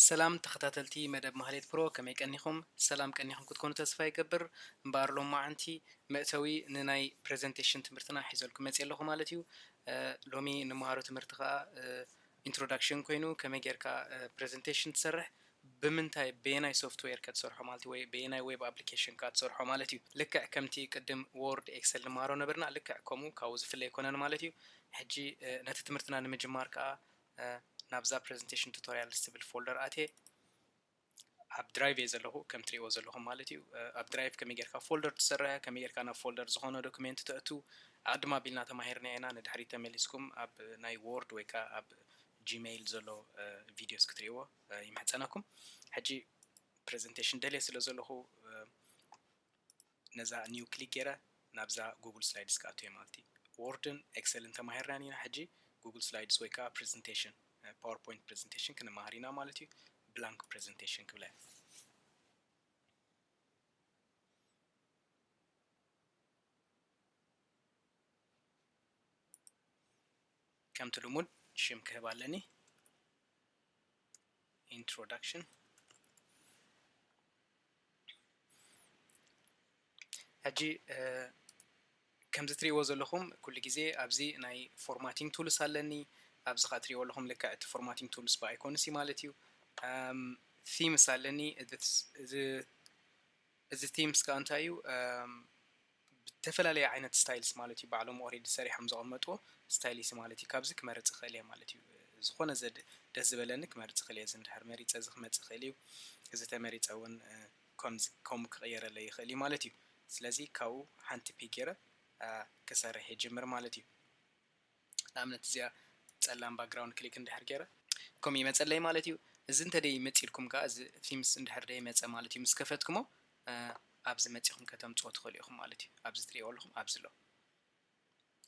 ሰላም ተኸታተልቲ መደብ ማህሌት ፕሮ፣ ከመይ ቀኒኹም? ሰላም ቀኒኹም ክትኮኑ ተስፋ ይገብር። እምበኣር ሎማዓንቲ መእተዊ ንናይ ፕሬዘንቴሽን ትምህርትና ሒዘልኩም መፅየ ኣለኹ ማለት እዩ። እ፣ ሎሚ እንመሃሮ ትምህርቲ ከዓ፣ እ፣ ኢንትሮዳክሽን ኮይኑ ከመይ ጌርካ፣ እ፣ ፕሬዘንቴሽን ትሰርሕ፣ ብምንታይ፣ በየናይ ሶፍትዌር ከ ትሰርሖ ማለት እዩ፣ ወይ በየናይ ዌብ ኣፕሊኬሽን ከ ትሰርሖ ማለት እዩ። ልክዕ ከምቲ ቅድም ወርድ፣ ኤክሰል ንመሃሮ ነበርና፣ ልክዕ ከምኡ ካብኡ ዝፍለ ኣይኮነን ማለት እዩ። ሕጂ፣ እ፣ ነቲ ትምህርትና ንምጅማር ከዓ፣ እ፣ ናብዛ ፕሬዘንቴሽን ቱቶሪያልስ ትብል ፎልደር ኣትየ። ኣብ ድራይቭ እየ ዘለኹ፣ ከም ትሪእዎ ዘለኹም ማለት እዩ። እ፣ ኣብ ድራይቭ ከመይ ጌርካ ፎልደር ትሰርሕ፣ ከመይ ጌርካ ናብ ፎልደር ዝኾነ ዶክሜንት ተእቱ፣ ኣድማ ኣቢልና ተማሂርና ኢና። ንድሕሪት ተመሊስኩም ኣብ ናይ ወርድ ወይ ከዓ ኣብ ጂሜይል ዘሎ፣ እ፣ ቪድዮስ ክትሪእዎ፣ እ፣ ይምሕጸነኩም። ሕጂ ፕሬዘንቴሽን ደልየ ስለ ዘለኹ፣ እ፣ ነዛ ኒው ክሊክ ገይረ ናብዛ ጉግል ስላይድስ ክኣቱ እየ ማለት እዩ። ወርድን ኤክሰልን ተማሂርና ኢና፣ ሕጂ ጉግል ስላይድስ ወይ ከዓ ፕሬዘንቴሽን፣ እ፣ ፓወርፖይንት ፕሬዘንቴሽን ክንመሃር ኢና ማለት እዩ። ብላንክ ፕሬዘንቴሽን ክብላ እየ። ከምቲ ልሙድ ሽም ክህብ ኣለኒ። ኢንትሮዳክሽን። ሕጂ፣ እ፣ ከምዚ ትሪእዎ ዘለኹም ኩሉ ግዜ ኣብዚ ናይ ፎርማቲንግ ቱልስ ኣለኒ። ኣብዚ ኸዓ ትሪእዎ ኣለኹም ልክዕ እቲ ፎርማቲንግ ቱልስ ብኣይኮንስ እዩ ማለት እዩ። ኣም፣ ቲምስ ኣለኒ። እዚ፣ እዚ፣ እዚ ቲምስ ከዓ እንታይ እዩ? ኣም፣ ብተፈላለየ ዓይነት ስታይልስ ማለት እዩ። ባዕሎም ኦሬዲ ሰሪሖም ዘቐመጥዎ ስታይል እዩ ማለት እዩ። ካብዚ ክመርፅ ይኽእል እየ ማለት እዩ። ዝኾነ ዘድ-፣ ደስ ዝበለኒ ክመርፅ ይኽእል እየ። እዚ እንድሕር መሪፀ እዚ ክመፅእ ይኽእል እዩ። እዚ ተመሪፀ እውን፣ እ፣ ከምዚ፣ ከምኡ ክቕየረለይ ይኽእል እዩ ማለት እዩ። ስለዚ ካብኡ ሓንቲ ፒክ ገይረ፣ እ፣ ክሰርሕ ይጅምር ማለት እዩ። ንኣብነት እዚኣ ጸላም ባክግራውንድ ክሊክ እንድሕር ገይረ ከምኡ ይመጸለይ ማለት እዩ። እዚ እንተ ደይ መጺልኩም ከኣ፣ እዚ ቲምስ እንድሕር ደይ መጸ ማለት እዩ፣ ምስ ከፈትኩሞ፣ እ፣ ኣብዚ መጺኹም ከተምጽኦ ትኽእሉ ኢኹም ማለት እዩ። ኣብዚ ትሪእዎ ኣለኹም፣ ኣብዚ ኣሎ።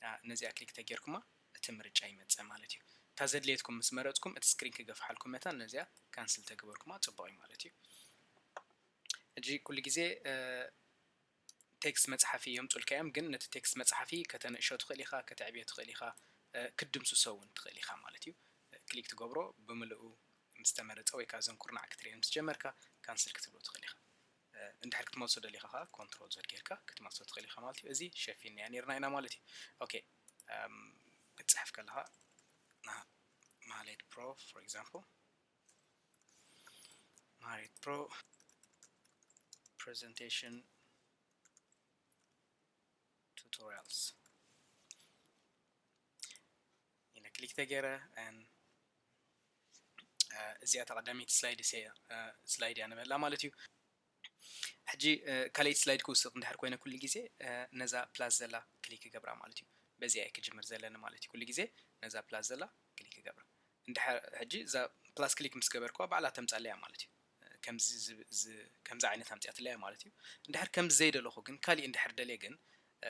እ፣ ነዚኣ ክሊክ ተጌርኩማ፣ እቲ ምርጫ ይመጸ ማለት እዩ። እታ ዘድልየትኩም ምስ መረጽኩም፣ እቲ ስክሪን ክገፍሓልኩም መታን ነዚኣ ካንስል ተግበርኩማ ጽቡቕ እዩ ማለት እዩ። ሕጂ ኩሉ ግዜ፣ እ፣ ቴክስት መጽሓፊ የምጹልካ እዮም፣ ግን ነቲ ቴክስት መጽሓፊ ከተንእሾ ትኽእል ኢኻ፣ ከተዕብዮ ትኽእል ኢኻ፣ እ፣ ክትድምስሶ እውን ትኽእል ኢኻ ማለት እዩ። እ፣ ክሊክ ትገብሮ፣ ብምልኡ ምስ ተመረጸ ወይ ከዓ እዘን ኩርናዕ ክትርእየን ምስ ጀመርካ፣ ካንስል ክትብሎ ትኽእል ኢኻ። እ፣ እንድሕር ክትመልሶ ደሊኻ ከዓ ኮንትሮል ዘድ ጌርካ ክትመልሶ ትኽእል ኢኻ ማለት እዩ። እዚ ሸፊንናዮ ኔርና ኢና ማለት እዩ። ኦኬ፣ እም፣ ክትጽሕፍ ከለኻ፣ ና-፣ ማህሌት ፕሮ፣ ፎር ኤግዛምፕል፣ ማህሌት ፕሮ ፕሬዘንቴሽን ቱቶሪያልስ ኢለ ክሊክ ተገይረ፣ and፣ እ፣ እዚኣ እታ ቀዳመይቲ ስላይድ እየ፣ እ፣ ስላይድ እያ ንበላ ማለት እዩ። ሕጂ፣ እ፣ ካልኣይቲ ስላይድ ክውስኽ እንድሕር ኮይነ ኩሉ ግዜ፣ እ፣ ነዛ ፕላስ ዘላ ክሊክ ክገብራ ማለት እዩ። በዚኣ እየ ክጅምር ዘለኒ ማለት እዩ። ኩሉ ግዜ ነዛ ፕላስ ዘላ ክሊክ ክገብራ። እንድሕር ሕጂ እዛ ፕላስ ክሊክ ምስ ገበርኩዋ ባዕላ ተምጻለይ እያ ማለት እዩ። ከምዚ ዝ-፣ ዝ-፣ ከምዚ ዓይነት ኣምጺኣትለይ እያ ማለት እዩ። እንድሕር ከምዚ ዘይደለኹ ግን፣ ካሊእ እንድሕር ደልየ ግን፣ እ፣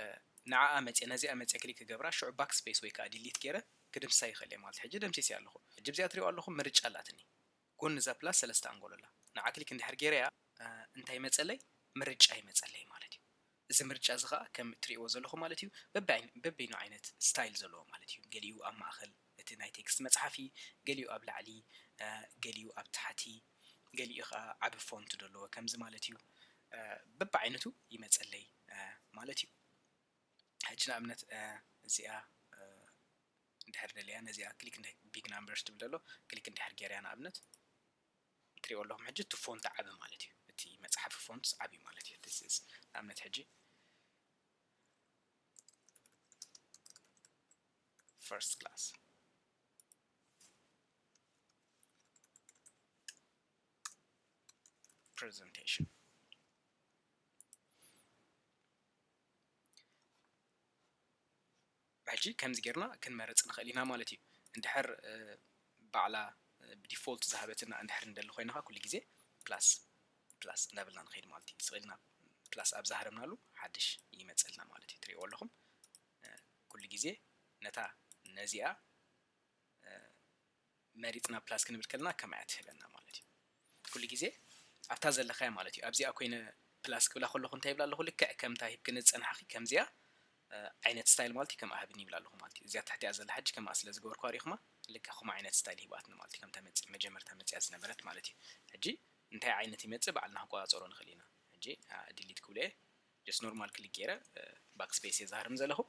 ንዓኣ መጽየ፣ ነዚኣ መጽየ ክሊክ ክገብራ፣ ሽዑ ባክ ስፔስ ወይ ከዓ ዲሊት ገይረ ክድምስሳ ይኽእል እየ ማለት እዩ። ሕጂ ደምሲሰያ ኣለኹ። ሕጂ ኣብዚኣ ትሪእዋ ኣለኹም ምርጫ ኣላትኒ። ጎኒ እዛ ፕላስ ሰለስተ ኣንጎሎ ኣላ። ንዓ ክሊክ እንድሕር ገይረያ፣ እ፣ እንታይ ይመጸለይ? ምርጫ ይመጸለይ ማለት እዩ። እዚ ምርጫ እዚ ኸኣ ከም እትርእይዎ ዘለኹም ማለት እዩ፣ በብዓይን-፣ በበይኑ ዓይነት ስታይል ዘለዎ ማለት እዩ። ገሊኡ ኣብ ማእኸል እቲ ናይ ቴክስት መጽሓፊ፣ ገሊኡ ኣብ ላዕሊ፣ እ፣ ገሊኡ ኣብ ታሕቲ፣ ገሊኡ ኸኣ ዓቢ ፎንት ዘለዎ ከምዚ ማለት እዩ። እ፣ በብዓይነቱ ይመጸለይ፣ እ፣ ማለት እዩ። ሕጂ ንኣብነት፣ እ፣ እዚኣ፣ እ፣ እንድሕር ደልያ ነዚኣ ክሊክ እንድሕር ቢግ ናምበርስ ትብል ዘሎ ክሊክ እንድሕር ገይረያ ንኣብነት ትሪእዎ ኣለኹም። ሕጂ እቲ ፎንት ዓቢ ማለት እዩ። እቲ መጽሓፊ ፎንት ዓቢ ማለት እዩ። This is ንኣብነት ሕጂ ፈርስት ክላስ ፕሬዘንቴሽን። ሕጂ ከምዚ ጌርና ክንመርጽ ንኽእል ኢና ማለት እዩ። እንድሕር፣ እ፣ ባዕላ፣ እ፣ ብዲፎልት ዝሃበትና እንድሕር እንደሊ ኮይና ኸኣ ኩሉ ግዜ ፕላስ፣ ፕላስ እናበልና ንኸይድ ማለት እዩ። ስቕ ኢልና ፕላስ ኣብ ዝሃረምናሉ ሓድሽ ይመጸልና ማለት እዩ። ትሪእዎ ኣለኹም። እ፣ ኩሉ ግዜ ነታ ነዚኣ፣ እ፣ መሪጽና ፕላስ ክንብል ከለና ከምኣ እያ ትህበና ማለት እዩ። ኩሉ ግዜ ኣብታ ዘለኻያ ማለት እዩ። ኣብዚኣ ኮይነ ፕላስ ክብላ ከለኹ እንታይ ይብላ ኣለኹ? ልክዕ ከምታ ሂብክኒ ዝጸናሕኺ ከምዚኣ ዓይነት style ማለት እዩ። ከም ኣህብን ይብል ኣለኹ ማለት እዩ። እዚኣ ትሕቲኣ ዘላ ሕጂ ከምኣ ስለ ዝገበርኩ ኣሪኹማ ልክዕ ከምኡ ዓይነት style ሂባትና ማለት እዩ። ከምታ መጀመርታ መፅያ ዝነበረት ማለት እዩ። ሕጂ እንታይ ዓይነት ይመፅእ ባዕልና ክቆፃፀሮ ንኽእል ኢና። ሕጂ delete ክብሎ እየ። Just normal click ገይረ backspace እየ ዝሃርም ዘለኹ።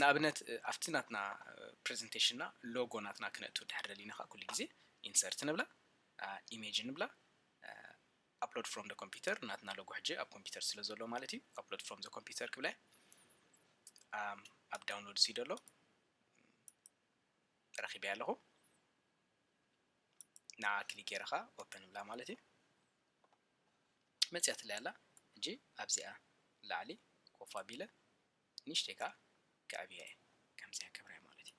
ንኣብነት ኣብቲ ናትና presentation ና logo ናትና ክነእቱ ድሕር ደሊና ከዓ ኩሉ ግዜ insert ንብላ፣ image ንብላ፣ upload from the computer ናትና logo ሕጂ ኣብ ኮምፒውተር ስለ ዘሎ ማለት እዩ። Upload from the computer ክብላ ኣብ download ሲ ደሎ ረኺበያ ኣለኹ። ንዓ click ገይረ ከዓ open ንብላ ማለት እዩ። መፅያትለይ ኣላ። ሕጂ ኣብዚኣ ላዕሊ ኮፍ ኣቢለ ንእሽተይ ከዓ ከዕብያ እየ። ከምዚኣ ከብርያ ማለት እዩ።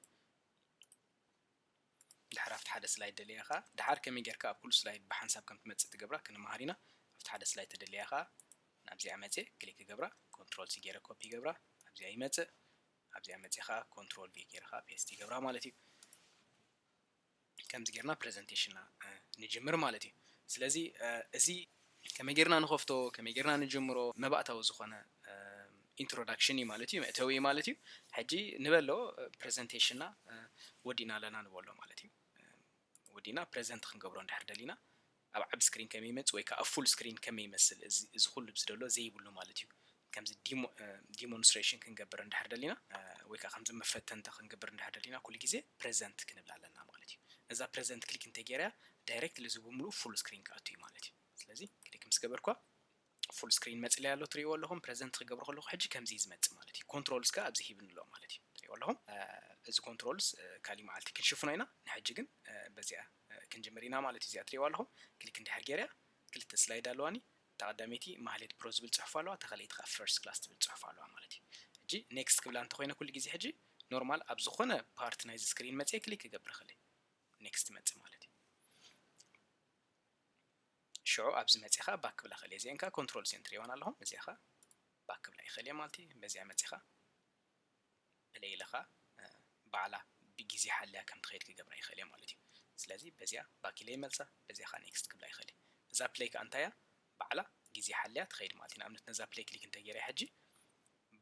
ድሓር ኣብቲ ሓደ slide ደልያ ከዓ ድሓር ከመይ ጌርካ ኣብ ኩሉ slide ብሓንሳብ ከም ትመፅእ ትገብራ ክንመሃር ኢና። ኣብቲ ሓደ slide ተደልያ ከዓ ናብዚኣ መፅየ click ገብራ፣ control ሲ ገይረ copy ገብራ፣ ኣብዚኣ ይመፅእ። ኣብዚኣ መፅየ ከዓ control ቪ ገይረ ከዓ paste ይገብራ ማለት እዩ። ከምዚ ጌርና presentation ና ንጅምር ማለት እዩ። ስለዚ እዚ ከመይ ጌርና ንኸፍቶ፣ ከመይ ጌርና ንጅምሮ መባእታዊ ዝኾነ introduction እዩ ማለት እዩ፣ መእተዊ እዩ ማለት እዩ። ሕጂ ንበሎ presentation ና ወዲእና ኣለና ንበሎ ማለት እዩ። ወዲእና present ክንገብሮ እንድሕር ደሊና ኣብ ዓቢ screen ከመይ ይመጽእ ወይ ከዓ ኣብ full screen ከመይ ይመስል፣ እዚ ኩሉ ኣብዚ ዘሎ ዘይብሉ ማለት እዩ። ከምዚ demonstration ክንገብር እንድሕር ደሊና ወይ ከዓ ከምዚ መፈተንታ ክንገብር እንድሕር ደሊና ኩሉ ግዜ present ክንብል ኣለና ማለት እዩ። እዛ present click እንተጌርያ direct እዚ ብምሉኡ full screen ክኣቱ እዩ ማለት እዩ። ስለዚ click ምስ ገበርኳ full screen መፅለይ ኣሎ ትሪእዎ ኣለኹም። Present ክገብሮ ከለኹ ሕጂ ከምዚ እዩ ዝመፅእ ማለት እዩ። Controls ከ ኣብዚ ሂብኒ ኣሎ ማለት እዩ። ትሪእዎ ኣለኹም። እዚ controls ካሊእ መዓልቲ ክንሽፍኖ ኢና። ንሕጂ ግን በዚኣ ክንጅምር ኢና ማለት እዩ። እዚኣ ትሪእዎ ኣለኹም። Click እንድሕር ጌርያ ክልተ slide ኣለዋኒ። እታ ቀዳመይቲ ማህሌት ፕሮ ዝብል ፅሑፍ ኣለዋ፣ እታ ካልኣይቲ ከዓ first class ትብል ፅሑፍ ኣለዋ ማለት እዩ። ሕጂ next ክብላ እንተኮይነ ኩሉ ግዜ ሕጂ normal ኣብ ዝኾነ part ናይዚ screen መፅየ click ክገብር ክእል next መፅእ ማለት እዩ። ሽዑ ኣብዚ መፅኻ back ክብላ ክእል እየ። እዚአን ከዓ control ሲ ትሪእወን ኣለኹም። እዚኣ ከዓ back ክብላ ይኽእል እየ ማለት እዩ። በዚኣ መፅኻ play ኢለ ከዓ ባዕላ ብግዜ ሓልያ ከም ትኸይድ ክገብራ ይኽእል እየ ማለት እዩ። ስለዚ በዚኣ back ኢለ ይመልሳ፣ በዚኣ ከዓ next ክብላ ይኽእል እየ። እዛ play ከዓ እንታይ እያ? ባዕላ ግዜ ሓልያ ትኸይድ ማለት እዩ። ንኣብነት ነዛ play click እንተገይረ ሕጂ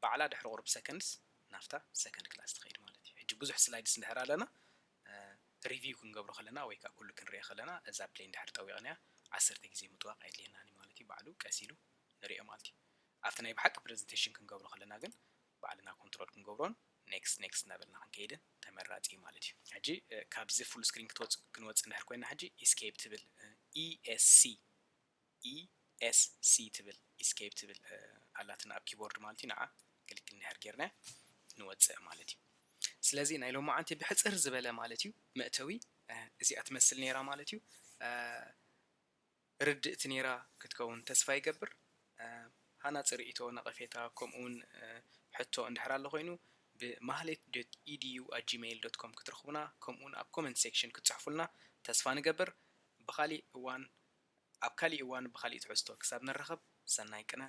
ባዕላ ድሕሪ ቁሩብ seconds ናብታ second class ትኸይድ ማለት እዩ። ሕጂ ብዙሕ slides እንድሕር ኣለና review ክንገብሮ ከለና ወይ ከዓ ኩሉ ክንሪኦ ከለና እዛ play እንድሕር ጠዊቕናያ ዓሰርተ ግዜ ምጥዋቕ ኣየድልየናን እዩ ማለት እዩ። ባዕሉ ቀስ ኢሉ ንሪኦ ማለት እዩ። ኣብቲ ናይ ብሓቂ presentation ክንገብሮ ከለና ግን ባዕልና control ክንገብሮን next next እናበልና ክንከይድን ተመራፂ እዩ ማለት እዩ። ሕጂ ካብዚ full screen ክትወፅ ክንወፅእ እንድሕር ኮይና ሕጂ escape ትብል ESC ESC ትብል escape ትብል ኣላትና ኣብ keyboard ማለት እዩ። ንዓ click እንድሕር ጌርና ንወፅእ ማለት እዩ። ስለዚ ናይ ሎማዓንቲ ብሕፅር ዝበለ ማለት እዩ መእተዊ እዚኣ ትመስል ነይራ ማለት እዩ። ርድእቲ ነይራ ክትከውን ተስፋ ይገብር። ሃናፂ ርእይቶ፣ ነቐፌታ ከምኡውን ሕቶ እንድሕር ኣሎ ኮይኑ ብ ማህሌት dot edu at gmail dot com ክትረኽቡና፣ ከምኡውን ኣብ comment section ክትፅሕፉልና ተስፋ ንገብር። ብኻሊእ እዋን ኣብ ካሊእ እዋን ብኻሊእ ትሕዝቶ ክሳብ ንራኸብ ሰናይ ቅነ።